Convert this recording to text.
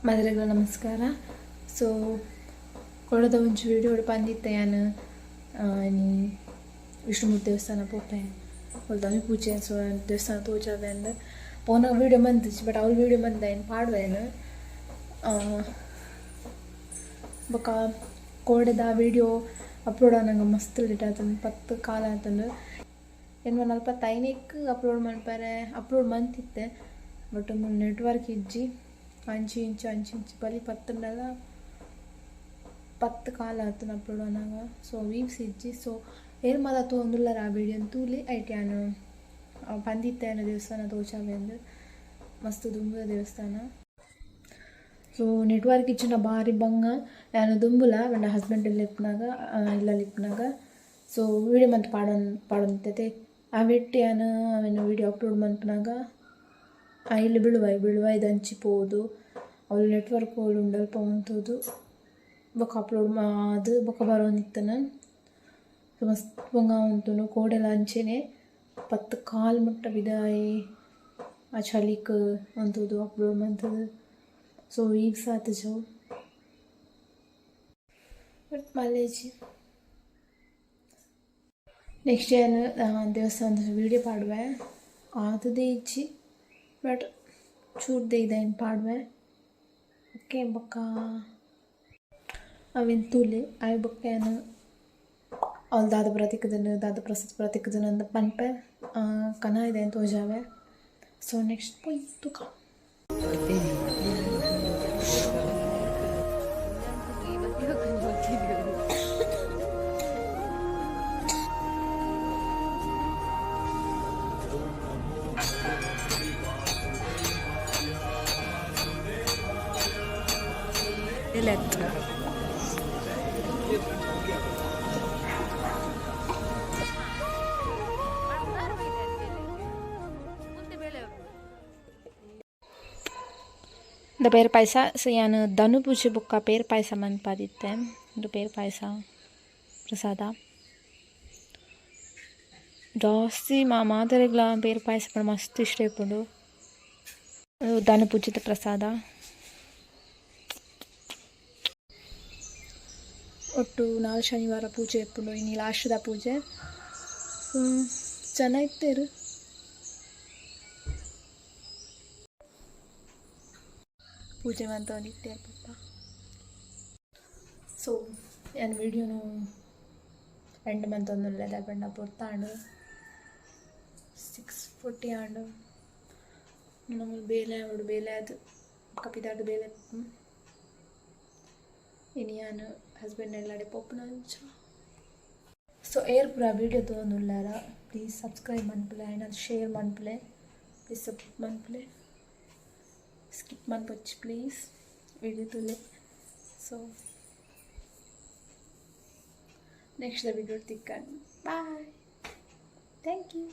ಮಾತೆರೆಗ್ಲ ನಮಸ್ಕಾರ. ಸೊ ಕೊಡದ ಒಂಜಿ ವಿಡಿಯೋ ಪಂದಿತ್ತೆ ಯಾನ್ ಇನಿ ವಿಷ್ಣುಮೂರ್ತಿ ದೇವಸ್ಥಾನ ಪೋಪೆ ಮುಲ್ಪ ಪೂಜೆ. ಸೊ ದೇವಸ್ಥಾನ ತೋಜಾವೆ ಅಂದ್ ಪೋನಾಗ ವಿಡಿಯೋ ಮಂತಿಜಿ, ಬಟ್ ಅವ್ಲು ವಿಡಿಯೋ ಮಂದ ಏನು ಪಾಡ್ವೇನು. ಬೊಕ ಕೋಡೆದ ವಿಡಿಯೋ ಅಪ್ಲೋಡ್ ಆನಗ ಮಸ್ತ್ ಲೇಟ್ ಆತುಂಡು, 10:15 ಆತುಂಡು. ಎನ್ಮ ನಲ್ಪತ್ತೈನೆಕ್ ಅಪ್ಲೋಡ್ ಮನ್ಪರೆ ಅಪ್ಲೋಡ್ ಮಂತಿತ್ತೆ, ಬಟ್ ಮೂಲು ನೆಟ್ವರ್ಕ್ ಇಜ್ಜಿ. ಅಂಚಿ ಇಂಚಿ ಅಂಚಿ ಇಂಚಿ ಬಲಿ ಪತ್ತುಂಡಲ 10:15 ಆತುಂಡು ಅಪ್ಲೋಡ್ ಆನಗ. ಸೊ ವೀವ್ಸ್ ಇಜ್ಜಿ. ಸೊ ಏರ್ ಮಾತ ತೂವೊಂದುಲ್ಲೆರ್ ಆ ವಿಡಿಯೋನ್ ತೂಲೆ. ಐಟ್ ಯಾನ್ ಪಂದಿತ್ತೆ ದೇವಸ್ಥಾನ ತೋಜಾವೆ ಅಂದ್. ಮಸ್ತ್ ದುಂಬುದ ದೇವಸ್ಥಾನ. ಸೊ ನೆಟ್ವರ್ಕ್ ಇಜ್ಜಿಂಡ ಬಾರಿ ಬಂಗ. ಯಾನ್ ದುಂಬುಲ ಪಂಡ ಹಸ್ಬೆಂಡ್ ಇಪ್ಪುನಗ ಇಲ್ಲಲ್ ಇಪ್ಪುನಗ ಸೊ ವಿಡಿಯೋ ಮಂತ್ ಪಾಡೊಂದಿತ್ತೆ. ಅವೆಟ್ ಯಾನ್ ಅವೆನ್ ವಿಡಿಯೋ ಅಪ್ಲೋಡ್ ಮನ್ಪುನಗ ಆ ಇಲ್ಲ್ ಬಿಳುವಾಯಿ ಬಿಳುವಾಯ್ದ ಅಂಚಿ ಪೋದು ಅವ್ಲು ನೆಟ್ವರ್ಕ್ ಓಲು ಉಂಡು ಅಲ್ಪ ಉಂತುದು ಬೊಕ ಅಪ್ಲೋಡ್ ಆದ್ ಬೊಕ ಬರೊಂದಿತ್ತುಂಡು. ಮಸ್ತ್ ಬಂಗ ಆವೊಂತುಂಡು. ಕೋಡೆಲ ಅಂಚೆನೆ 10:15 ಮುಟ್ಟ ಪಿದಾಯಿ ಆ ಚಳಿಕ್ ಉಂತುದು ಅಪ್ಲೋಡ್ ಮಂತುದು. ಸೊ ವೀವ್ಸ್ ಆತಿಜವು, ಬಟ್ ಮಲ್ಲೆಜಿ. ನೆಕ್ಸ್ಟ್ ಯಾನ್ ದೇವಸ್ಥಾನದ ವಿಡಿಯೋ ಪಾಡುವೆ, ಆತುದೇ ಇಜ್ಜಿ, ಬಟ್ ಚೂರು ದೈದ ಪಾಡುವೆ. ಓಕೆ, ಬೊಕ್ಕ ಅವೆನ್ ತೂಲೆ. ಆಯ್ ಬೊಕ್ಕ ಯಾನ್ ಅವ್ಲು ದಾದ ಪೂರ ತಿಕ್ಕುದುಂಡು, ದಾದ ಪ್ರಸಾದ ಪೂರ ತಿಕ್ಕುದುಂಡು ಅಂದ್ ಪನ್ಪೆ. ಕನಾಯಿದ ತೋಜಾವೆ. ಸೊ ನೆಕ್ಸ್ಟ್ ಪೋಯಿ ತೂಕ. The pair payasa. ಸೊ ಯಾನ್ ಧನು ಪೂಜೆ ಬೊಕ್ಕ ಪೇರ್ ಪಾಯಸ ಮನ್ಪಾದಿತ್ತೆ. ಉಂದು ಪೇರ್ ಪಾಯಸ ಪ್ರಸಾದ. ಜಾಸ್ತಿ ಮಾತೆರೆಗ್ಲ ಪೇರ್ ಪಾಯಸ ಪಂಡ ಮಸ್ತ್ ಇಷ್ಟ ಇಪ್ಪುಂಡು. ಧನು ಪೂಜೆದ ಪ್ರಸಾದ. ಒಟ್ಟು 4 ಶನಿವಾರ ಪೂಜೆ ಇಪ್ಪುಂಡು. ಇನಿ ಲಾಸ್ಟ್ದ ಪೂಜೆ. ಸೊ ಜನ ಇತ್ತೆರ್. ಪೂಜೆ ಮಂತೊಂದಿತ್ತೆರ್ ಪಪ್ಪ. ಸೊ ಯಾನ್ ವಿಡಿಯೋನು ಎಂಡ್ ಮಂತೊಂದುಲ್ಲೆ, ದಾಯೆ ಪಂಡ ಪೊರ್ತಾಂಡ್, 6:40 ಆಂಡ್. ನನ ಮೂಲು ಬೇಲೆ ಆವೊಡು. ಬೇಲೆ ಆದ್ ಬೊಕ ಪಿದಾಡ್ದ್ ಬೇಲೆ. ಇನಿ ಯಾನ್ ಹಸ್ಬೆಂಡ್ ಇಲ್ಲಡೆ ಪೋಪುನ ಅಂಚ. ಸೊ ಏರ್ ಪೂರ ವೀಡಿಯೋ ತೂವೊಂದುಲ್ಲೆರ, ಪ್ಲೀಸ್ ಸಬ್ಸ್ಕ್ರೈಬ್ ಮನ್ಪುಲೆ, ಆಯ್ನಾತ್ ಶೇರ್ ಮನ್ಪುಲೆ, ಪ್ಲೀಸ್ ಸಪೋರ್ಟ್ ಮನ್ಪುಲೆ. ಸ್ಕಿಪ್ ಮನ್ಪೊಚ್ಚಿ ಪ್ಲೀಸ್, ವಿಡಿಯೋ ತೂಲೆ. ಸೊ ನೆಕ್ಸ್ಟ್ the video ತಿಕ್ಕನ್. Bye, thank you.